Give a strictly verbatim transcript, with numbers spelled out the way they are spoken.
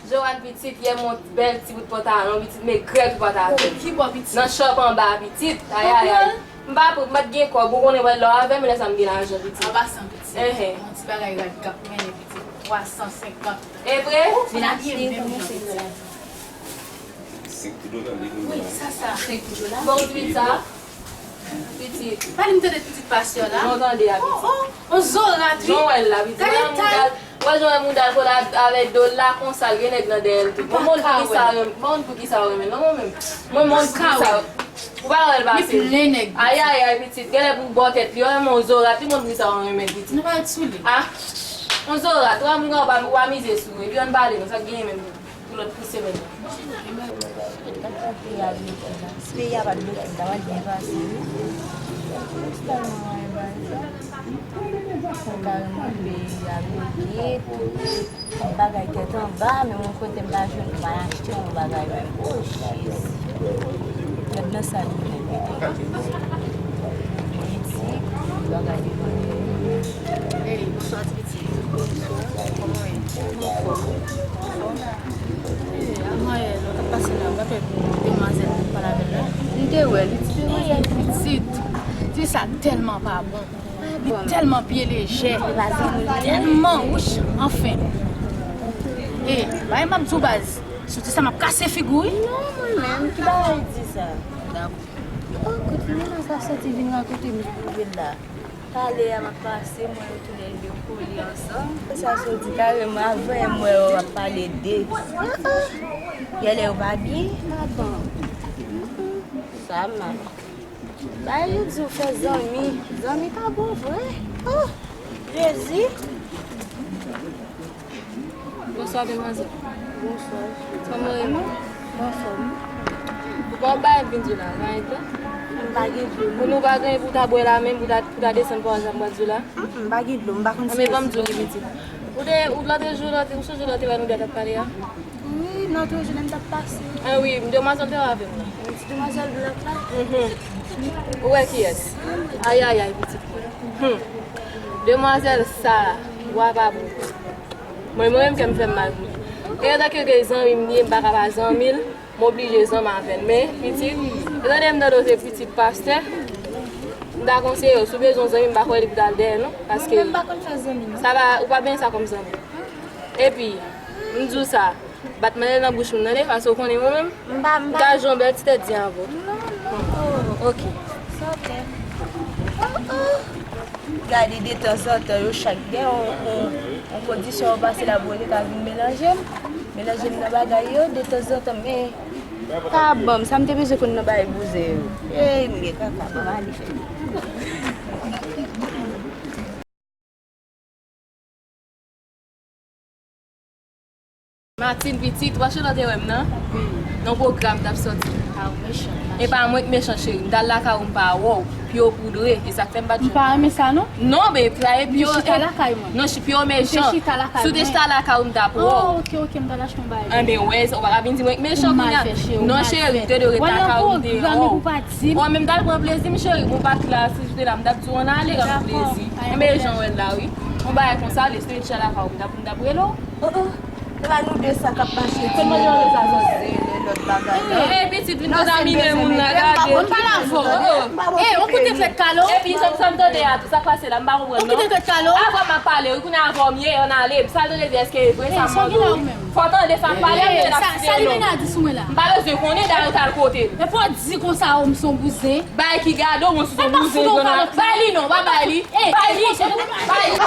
Joanne pitit, yè m yon bèl ti bout pantalon, pitit, men grèt ou pa ta fè. Ki bò pitit? Nan chòp anba, pitit. Ayayay. M pa pran, m pa t gen kòb, ou konnen wè lè w avè m, lè sa m gen lajan, pitit. An pasan, pitit. Enhen. Yon ti bagay rad k ap mennen, pitit. Twa san senkant. E vre? Vin abiye m menm jan, pitit. Senk dola, li vin la. Wi, sa, sa. Senk dola. Bon, pitit, sa. Pitit. Pa li m tande pitit pastè la. Jan w tande a, pitit. Oh, oh, on zorat, wi. Jan w wè l la, pitit. Gade tay. Wè jan w wè mouda l kole avèk do l la konsa, l gen nèg nan dèyè l tou. Mwen, mwen, poukisa, mwen, poukisa w renmen l, non, mwen menm. Mwen, mwen, poukisa. Ou pa wè l pase. Li plen nèg. Ayayay, pitit. Genlè pou bòkèt li, wè, men on zorat, li, mwen, poukisa w renmen l, pitit. Nou pa ret sou li. Ah, on zorat, ou pa, ou pa mize sou li. Epi ann pale, non, sa k genyen menm. Pou lòt pou semèn nan. Gad sa peyi a bloke la. Si peyi a pa t bloke, m ta pral byen pase, wi. Mwen tèlman renmen sa. Kareman peyi a bloke, tout bagay tèt anba, men mwen kote m pa jwenn pou m al achte yon bagay menm. O Jezi. Gad nan sa nou menm. Politik, bagay devan dèyè. Hey, bonswa, ti pitit. Bonswa. Kòman w ye? Anfòm. Anfòm. Hey, avan yè, lè w t ap pase la, ou pa t wè demwazèl m t ap pale avè l la? M te wè l, li ti demwazèl pitit. Ti sa tèlman pa bon. Li tèlman pye lejè. Tèlman, wouch, anfen. Hey, bay m ap di w baz. Sou ti sa m ap kase figi w, wi. Non, mwen menm, ki bagay di sa? Dakò. Oh, kote moun sa soti vin rakonte m pou vin la. Talè a m ap pase, m wè yo tounen de kole ansanm. Sa soti kareman, avan m wè yo ap pale de. Ah, ah. Genlè yo pa byen ladan. Sa mal. Bay yo di w fè zanmi. Zanmi pa bon vre. Oh, Jezi. Bonswa, demwazèl. Bonswa. Kòman w ye, man? M anfòm. Ou pa bay vin di la, pa gen dlo? M pa gen dlo, non. Pou nou pa gen pou ta bwè la menm, pou ta, pou ta desann pou al janm bwè dlo la? Mm, mm, m pa gen dlo, m pa konn si. Anben, ban m di w li pitit. Ou te, ou lòt jou, lòt, ou sonje lòt te wè nou de t ap pale a? Wi, nan tou jounen m t ap pase. Ah wi, demwazèl te avè m la. Ti demwazèl blan la. Mhm. Ou wè kiyès? Ayayay, pitit mwen. Hmm. Demwazèl sa, wa pa bon. Mwen, mwen menm kè m fè m mal pou li. E antanke ke zanmi m li ye, m pa ka pa zanmi l, m oblije zanmi avè l. Men, pitit, etandone m tande w se pitit pastè, m ta konseye w, si w bezwen yon zanmi, m pa kwè li pou t al dèyè, non. Paske mwen menm m pa konn fè zanmi, non. Sa pa, ou pa benyen sa kòm zanmi. Epi, m di w sa, bat mande nan bouch moun nan, tande, paske w konnen mwen menm, m pa, m pa ka jwe yon bèl ti tèt di avè w. Non, non. Oh, ok. Sa w fè? Oh, oh. Gade, detanzantan, yo chak gen yon, yon, yon kondisyon yo pase la pou yo te ka vin melanje m. Melanje m nan bagay yo, detanzantan, men pa ban m, sa m te bezwen konn nan bagay bouzen yo. Ey, m gen kaka, ban m ale fè. Martine pitit, ou pa sonje lè w te wè m nan? Wi. Nan pwogram t ap sòti. A, ou mechan. E pa mwen k mechan, cheri. M t al lakay ou, m pa wè w. Pye w poudre. E sa k fè m pa t jwenn ou. M pa renmen sa, non. Non, men sa e pye w. M te chita lakay mwen. Non, pye w mechan. M te chita lakay mwen. Si w te chita lakay ou, m t ap wè w. Oh, ok, ok, m t al achte yon bagay. Anben, wè, ou pa ka vin di mwen k mechan kounye a. Non, cheri, m te dwe ret lakay ou, m te wè w. Ou menm t al pran plezi m, cheri, bon, pa t la, si w te la, m t ap di w ann ale, gad plezi. Dakò. Anben, jan w wè l la, wi. Yon bagay konsa, lè se te chita lakay ou, m t ap, m t ap rele w. Oh, oh. Se pa nou de sa k ap mache. Kòman yo rele sa, sòsyete, lòt bagay la? Eh, pitit, vin kontamine moun nan, gade. M pale avè w. Eh, on koute tèt kalo. Epi, sa, sa m tande a, sa k pase la, m pa konprann, non. On koute tèt kalo. Avan m ap pale, wi, kounye a avan m ye, ann ale. Sa l tande di, èske e vre, sa m mande w? Fò w tande sa m pale, apre l ap siye non. Sa Limena di sou mwen la? M pa bezwen konnen, dayè, ou t al kote l. E fò w di konsa, o, m se yon bouzen. Bay ki gade w, mwen se yon bouzen, grann. Bay li non, pa bay li. Bay li. Bay li.